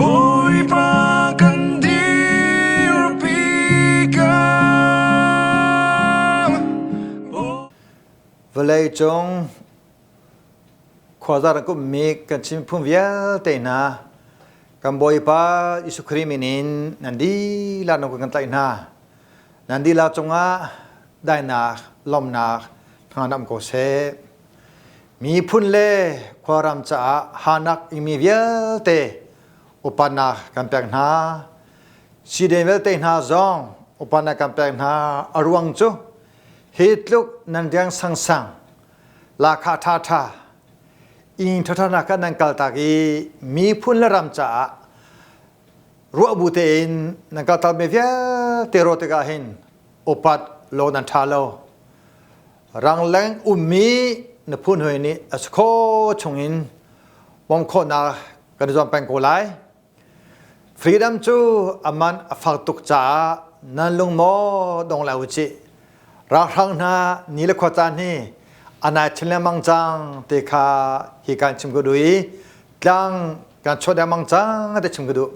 Bawipa kan dirpi ko. Vawlei cung khuaza rak ummi kan Chin miphun vialte hna kan Bawipa Jesuh Khrih min in nan dihlak nan kan tlaih hna. Nan dihlak cungah dainak, lawmhnak hnganam ko seh. Miphun le khuaram caah hanak ingmi vialte upatnak kan pek hna. Siden vialte hna zong upatnak kan pek hna. A ruang cu hi tluk nan riang sangsang lakha ṭhaṭha inn ṭhaṭha kan nan kaltak i miphun le ram caah ruah bu tein nan kaltak mi vialte ruah tikah hin upat lo nan ṭha lo. Rangleng ummi na phun hoi nih a si kho chungin bawmh khawhnak kan i zuam peng ko lai. Freedom cu a man a fak tuk caah nan lung maw dong lai u cih. Ralhrang hna ni le khua caan hi a nai chin lengmang cang ti kha hi kan chim ka duh i tlang kan chuah lengmang cang ti chim ka duh.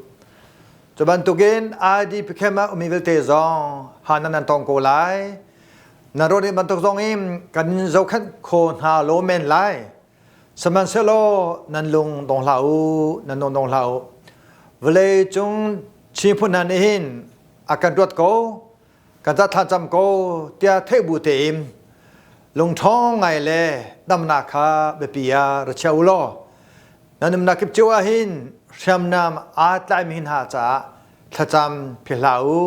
Cu bantukin IDP camp ah ummi vialte zong hanan nan tong ko lai. Na rawt bantuk zong in kan in zohkhenh kho hna lo men lai. Sihmanhsehlaw nan lung dong hlah u, nan lung dong hlah u. Vawlei cung Chin phun hna nih hin a kan ruat ko, kan ca thlacam ko tiah theih bu tein lungṭhawng ngai le damnak kha biapi ah ra chia u law nan umnak kip cio ah hin hriamnam aa tlaimi hna caah thlacam philh hlah u.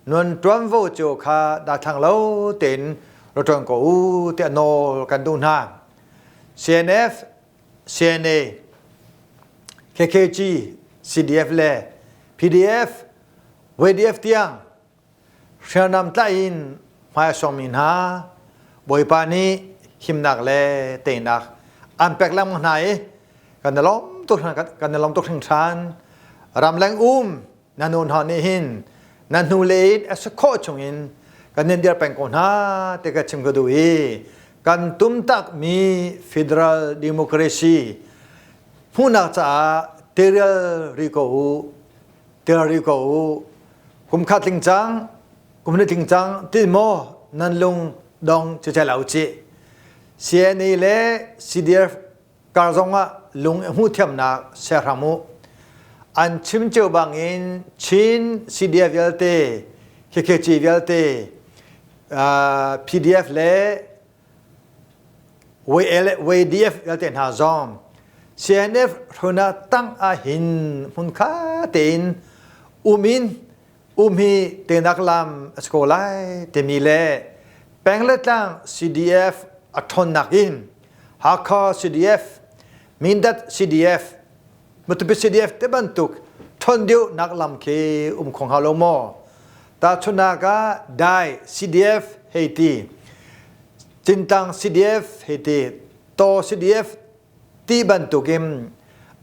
Nun ṭuanvo cio kha dathlang lo tein ra ṭuan ko u tiah nawl kan duh hna. CNF, CNA, KKG, CDF le PDF, VDF tiang hriamnam tlaih in hmai a suangmi hna Bawipa nih himnak le teinak an pek lengmang hna i kan i lawm tuk kan i lawm tuk hringhran. Ramleng um na nu hna nih hin na hnu le in a si khawh chungin kan in dir peng ko hna ti ka chim ka duh i kan tumtak mi federal democracy hmuhnak caah terial ri ko u terial ri ko u kum khat tling cang kum ni tling cang ti maw nan lung dong che lo chi CNA le CDF kar zongah lung i hmuhthiamnak ser hram u. An chim cio bangin Chin CDF vialte, KKG vialte, PDF le WDF vialte hna zong CNF hruna tang ahhin hmunkha tein umin um hi tenak lam a si ko lai timi le peng le tlang CDF a ṭhawnnak in Hakha CDF, Mindat CDF, Matupi CDF te bantuk ṭhawn deuhnak lam khi um kho hnga lo maw? Tahchunhnak ah Dai CDF hei ti, Cintang CDF hei ti, To CDF ti bantukin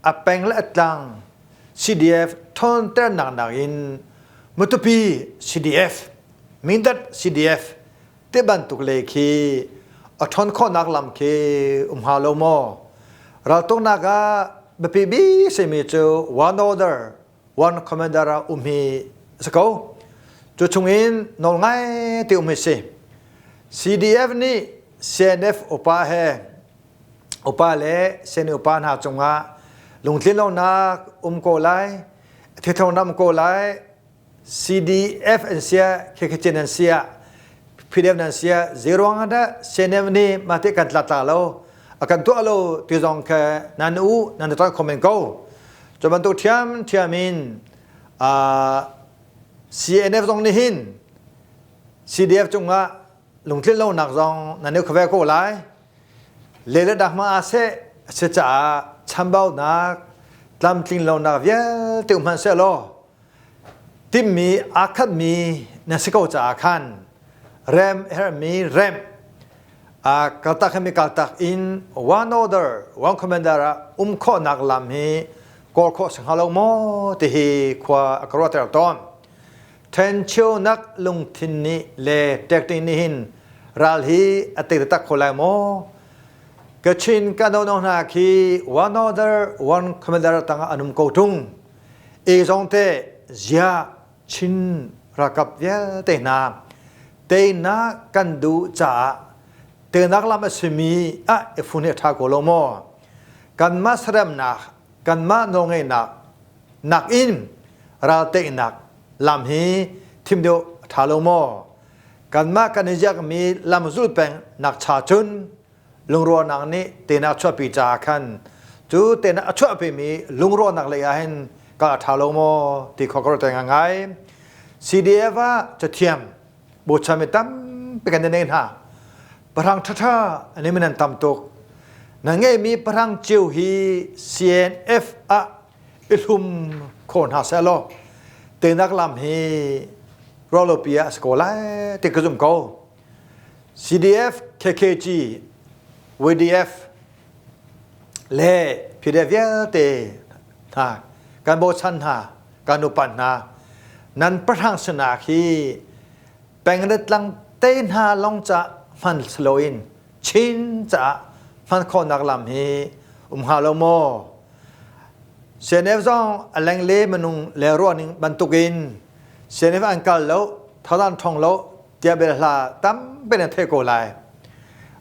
a peng le a tlang CDF ṭhawnternak nakin Matupi CDF, Mindat CDF ti bantuk lei khi a ṭhawn khawhnak lam khi um hnga lo maw? Raltuknak ah biapi bik simi cu one order, one commander ah um hi a si ko. Cu chungin nawl ngai ti um hi si. CDF nih CNF upa he upa le CNA upa hna cungah lungtlinlonak um ko lai, thithonak um ko lai, CDF an sia, KKC nan sia, PDF nan sia, zeiruang ah dah CNF nih mah ti kan tla tla lo, a kan tuah lo ti zong kha nan u nan tuah comment ko. Cu bantuk thiam thiam in CNF zong nih hin CDF cungah lungtlin lonak zong nan i khuave ko lai. Le le dak ma a seh a si caah chambaunak tlamtling lonak vialte um hmanh seh law timhmi aa khatmi na si ko caah khan rem herhmi remh kaltak herhmi kaltak in one order one commander ah um khawhnak lam hi kawl khawh si hnga lo maw ti hi khua a ka ruahter tawn. Ṭhencheunak lungthin nih le ṭekṭing nih hin ral hi a tei taktak kho lai maw? Kachin kan no hna khi one order one commander tangah an um ko ṭung. E zong te zia Chin ralkap vialte hna teinak kan duh caah teinak lam a simi ah i fun hi a ṭha ko lo maw? Kanmah saremnak, kanmah nawlngeihnak nakin ral teinak lam hi thim deuh a ṭha lo maw? Kanmah kan i ziakmi lam zul peng nak cha cun lungrualnak nih tenak chuahpi caah khan cu tenak a chuahpimi lungrualnak lei ah hin kal a ṭha lo maw ti khua ka ruat ngai. CDF ah cathiam bochan mi tampi kan nei hna. Pahrang ṭhaṭha an i nan tam tuk. Nan ngeihmi pahrang cio hi CNF ah i hlum kho hna seh law tenak lam hi ruahlopi ah a si ko lai ti ka zumh ko. CDF, KKG, VDF le PDF vialte hna kan bochan hna kan upat hna nan pahrang sinak hi pengret tlang te hna long ca hman loin Chin caah hman khawhnak lam hi um hnga lo maw? CNF zong a lengle minung le ruahning bantukin CNF an kal lo, thadan thong lo tiah bel hla tampi nan theih ko lai.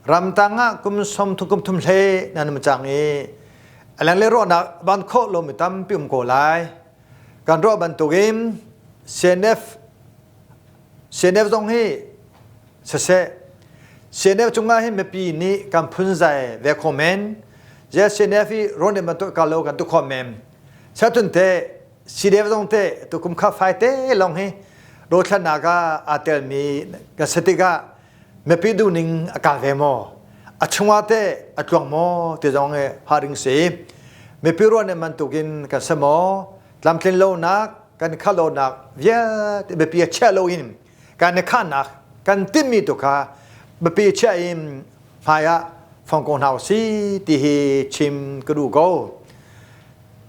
Ramtang ah kum som thum kum thum hle nan um cang i a lengle ruahnak ban khawh lomi tampi um ko lai. Kan ruah bantukin CNF CNF zong hi siseh CNF cungah hin mipi nih kan phunzai ve kho men. Je CNF hi rawn bantuk kal lo kan tu kho men. Satun te CDF zong te tukum kha fai te lawng hi dothlannak ah aa telmi kan si tikah mipi duhning a kal ve maw a chungah te a tluang maw ti zong hi haring si mipi ruah ning bantukin kan si maw tlamtlin lonak kan khah lonak vialte biapi a chiah loin kan i khahnak kan timmi tu kha biapi chiah in hmai ah fong ko hna si ti hi chim ka duh ko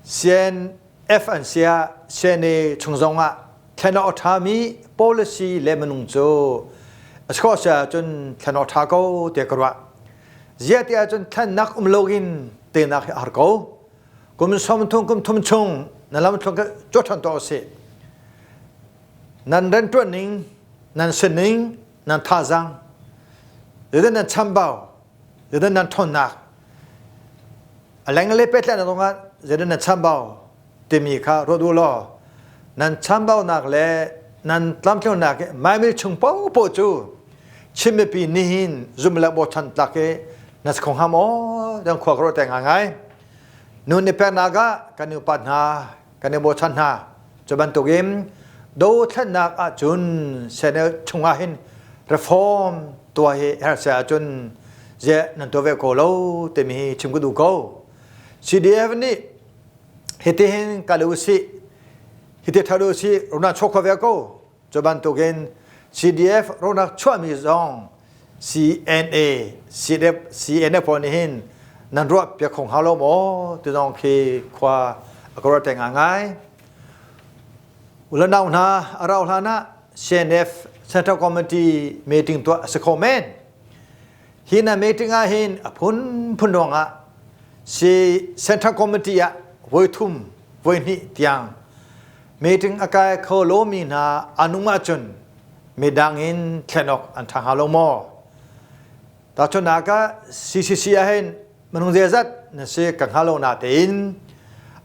CNF an siah CNA chung zongah thlen awk a ṭhami policy le minung cu a si khawh si ahcun thlen awk ṭha ko tiah ka ruah. Ziah ti ahcun thlennak um loin tenak hi a har ko. Kum som thum kum thum chung na lam thlung ka cuat ṭhan tuah usih. Nan rianṭuan ning, nan sining, nan thazaang, zeidah nan chambau, zeidah nan ṭhawnnak, A lenglei pehtlaihnak zongah zeidah nan chambau timi kha ruat u law nan chambaunak le nan tlamtlinnak maimil chung paohpaoh cu Chin mipi nihin zum le bochan tlak i na si kho hnga maw tiang khua ka ruah te ngaingai. Nun i peknak ah kan i upat hna, kan i bochan hna. Cu bantukin dothlennak ahcun senel chungah hin reform tuah hi herh se ahcun ziah nan tuah ve ko lo timi hi chim ka duh ko. CDF nih hitihin kal usih, hiti thal usih, runa chuak kho ve ko. Cu bantukin CDF ronak chuahmi zong CNA, CDF, CNF pawl nih hin nan ruah piak kho hnga lo maw ti zong khi khua a ka ruat ngai. Ulanau hna a rau hlan ah CNF Central Committee meeting tuah a si kho men. Hi na meeting ah hin a phunphun ruangah si Central Committee ah voi thum voi hnih tiang meeting a kai kho lomi hna an um ahcun midang in thlen awk an ṭha hnga lo maw? Tahchunhnak ah CCC ah hin minung zeizat na si ka hngal lo natein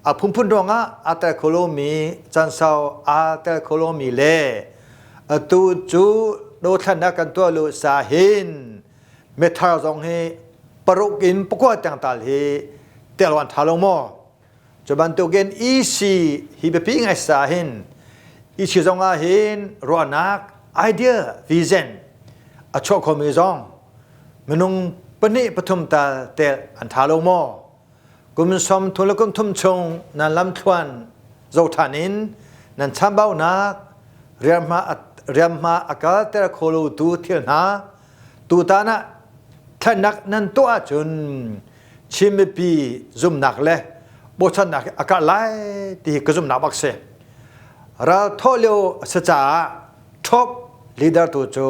a phunphun ruangah aa tel kho lomi cansau aa tel kho lomi le atu cu dothlennak kan tuah lu sa hin mithar zong hi paruk in pakua tiang tal hi tel an ṭha lo maw? Cu bantukin EC hi biapi ngai sa hin EC zong ah hin ruahnak idea vision a chuah khomi zong minung pahnih pathum tal tel an tha lo maw? Kum som thum le kum thum chung nan lamthluan zo than in nan chambaunak riamhma riamhma a kalter kho lo tu thil hna tutan ah thlennak nan tuah ahcun Chin mipi zumnak le bochannak hi a karh lai ti hi ka zumnak bak si. Ral thawh lio a si caah top leader tu cu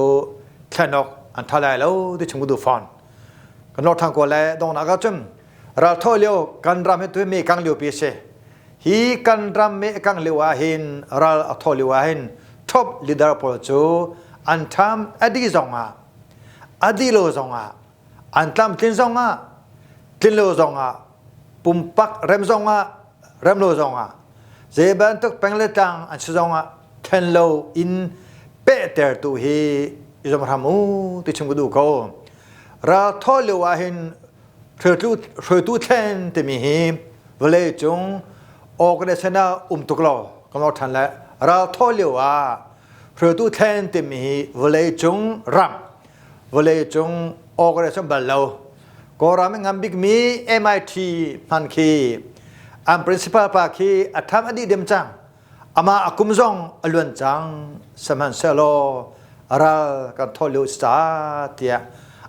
thlen awk an tha lai lo ti chung ka duh fawn. Kan lor thang ko le dongnak ah cun ral thawh lio kan ram hi tu mi kang lio pi a si. Hi kan ram me kang lio ah hin ral a tho lio ah hin top leader pawl cu an tham adi zong ah adi lo zong ah an tlamtlin zong ah tlin lo zong ah pumpak rem zong ah rem lo zong ah zei bantuk peng le tlang an si zong ah then lo in pehter tu hi i zom hram u ti chim ka duh ko. Ral tho lio ah hin hruaitu thlen timi hi vawlei cung organization ah um tuk lo kan lo than le ral tho lio ah hruaitu thlen timi hi vawlei cung ram vawlei cung organization bal lo. Kawlram i ngan bikmi MIT hman khi an principal pa khi a tham a dih dem cang. Amah a kum zong a luan cang. Sihmanhsehlaw ral kan thawh lio ca tiah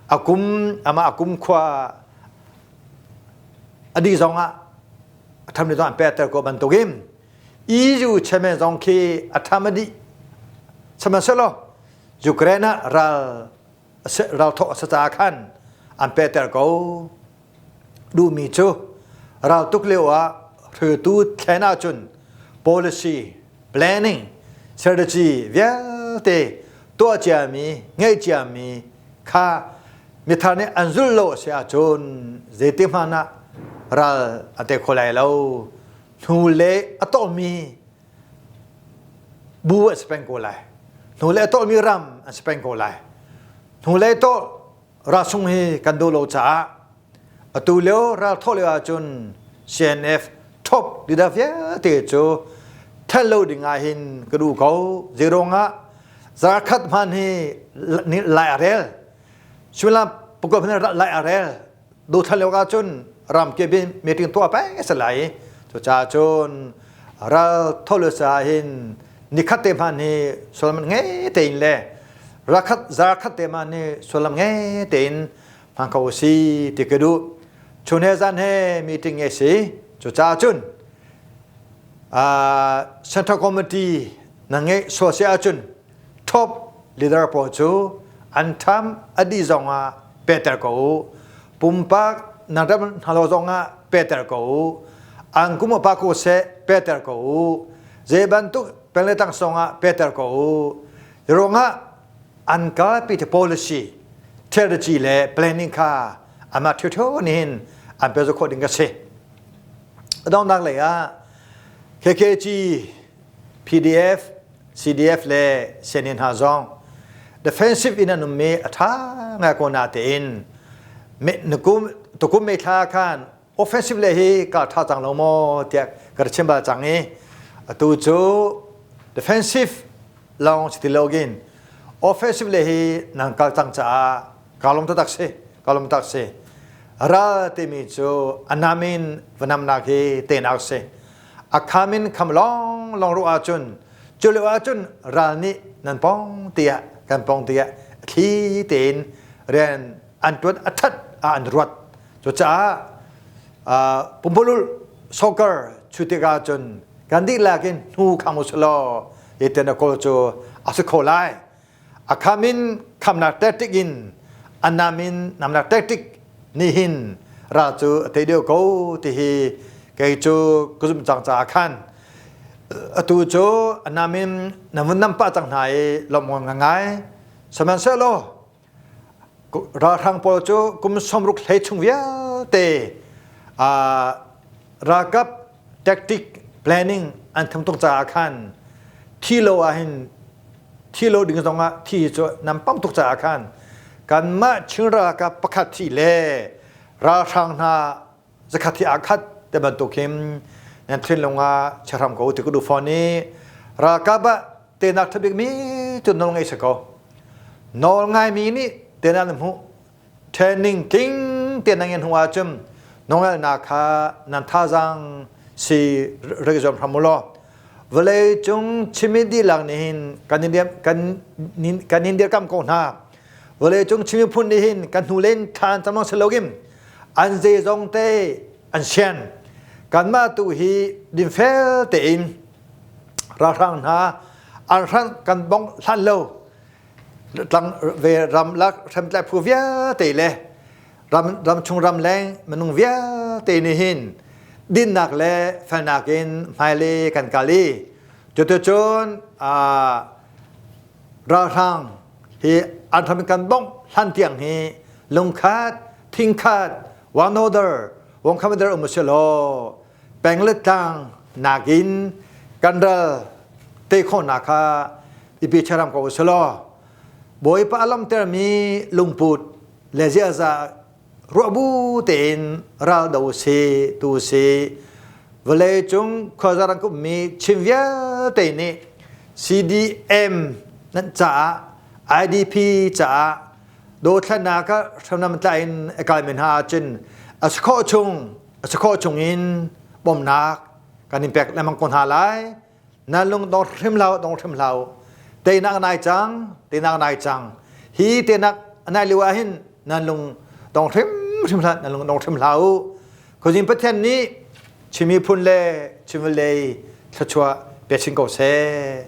a kum amah a kum khua a dih zong ah a tham dih zong an pekter ko bantukin EU chairman zong khi a tham a dih. Sihmanhsehlaw Ukraine ah ral ralthawh a si caah khan an pehter ko. Duhmi cu raltuk lio ah hruaitu thlen ahcun policy, planning, strategy vialte tuah ciami, ngeih ciami kha mithar nih an zulh lo a si ahcun zeiti hmanh ah ral an tei kho lai lo. Hnu le a tawhmi bu an si peng ko lai. Hnulei a tawlmi ram an si peng ko lai. Hnulei tawh ralsung hi kan duh lo caah atu lio ral thawh lio ahcun CNF top leader vialte cu then lo ding ah hin ka duh ko. Zeiruang ah zarkhat hman hi lai a rel. Suimilam pakua hman lai a rel. Dothla lio ahcun ramkip in meeting tuah peng a si lai i cucaah cun ral tholo caah hin nikhat te hmanh hi sullam ngei tein le rakhat zarkhat te hmanh hi sullam ngei tein hmang kho si ti ka duh. Chun he zan he meeting ngei si. Cucaah cun Central Committee na ngeih sual si ahcun top leader pawl cu an tham a dih zong ah pehter ko u. Pumpak nan ram hna lo zong ah pehter ko u. An kum upa ko seh pehter ko u. Zei bantuk peng le tang zong ah pehter ko u. Ruangah an kalpi te policy, strategy le planning kha amah ṭhiuṭhiu nih an pe khawh ding ka si. Donghnak lei ah KKG, PDF, CDF le CNA hna zong defensive in an ummi a ṭha ngai ko natein tukum May thla khan offensive le hi ka ṭha cang lo maw tiah ka rak chim bal cang i atu cu defensive lawng si ti loin offensive le hi nan kal cang caah kaa lawm taktak si kaa lawm taktak si. Ral timi cu a nam in va namnak hi tehnak si. A kham in kham lawng lawng ruah ahcun cu lio ahcun ral nih nan pong tiah kan pong tiah thli tein rian an tuan a that ah an ruat. Cucaah pumpululh soccer chu tikah cun kan dihlak in hnu kham usulaw iten a kawl cu a si kho lai. A kham in khamnak tactic in a nam in namnak tactic nih hin ral cu a tei deuh ko ti hi kei cu ka zumh cang caah khan atu cu a nam in na vun nam pah cang hna i lawmh ngai. Sihmanhsehlaw ralhrang pawl cu kum 60 hlei chung vialte ralkap tactic planning an tham tuk caah khan thi lo ah hin thi lo ding zong ah thi cu nam pam tuk caah khan kanmah Chin ralkap pakhat thi le ralhrang hna zakhat hi aa khat te bantuk hin nan thinlung ah chiahram ko ti ka duh fawn i ralkap ah tenak ṭha mi cu nawl ngei si ko. Nawl ngaimi nih tenak nan hmuh. Training tling te nan ngen hnu ahcun nawlngaihnak kha nan thazaang si rak i zuam hram u law vawlei cung chimi dihlak nih hin kan in kan in dirkamh ko hna. Vawlei cung chimi phun nih hin kan hnu len ṭhan cang si loin an zeizong te an sian. Kanmah tu hi dinfel tein ralhrang hna an hrang kan bongh hlan lo tlang ve ramlak hriamtlai phu vialte le ram ramchung ramleng minung vialte nih hin. Dinnak le felnak in hmailei kan kal i cuticun ralhrang hi an hram kan bongh hlan tiang hi lungkhat thingkhat one order wong khamder um si law peng le tlang nakin kan ral te khawhnak kha ipi charam ko si law Bawipa a lamtermi lungput le ziaza ruah bu tein ral do si tu si vawlei cung khuazarang kummi Chin vialte nih CDM nan caah IDP caah dothlennak ah hramnam tlai in a kalmi hna ahcun a si khawh chung a si khawh chung in bawmhnak kan in pek lengmang ko hna lai. Na lung dong hrim hlah dong hrim hlah teinak nai cang teinak nai cang. Hi teinak nai lio ah hin nan lung dong hrim hrim hlah nan lung dong hrim hlah u. Khuazing Pathian nih Chin miphun le Chin vawlei thluachuah pe chin ko seh.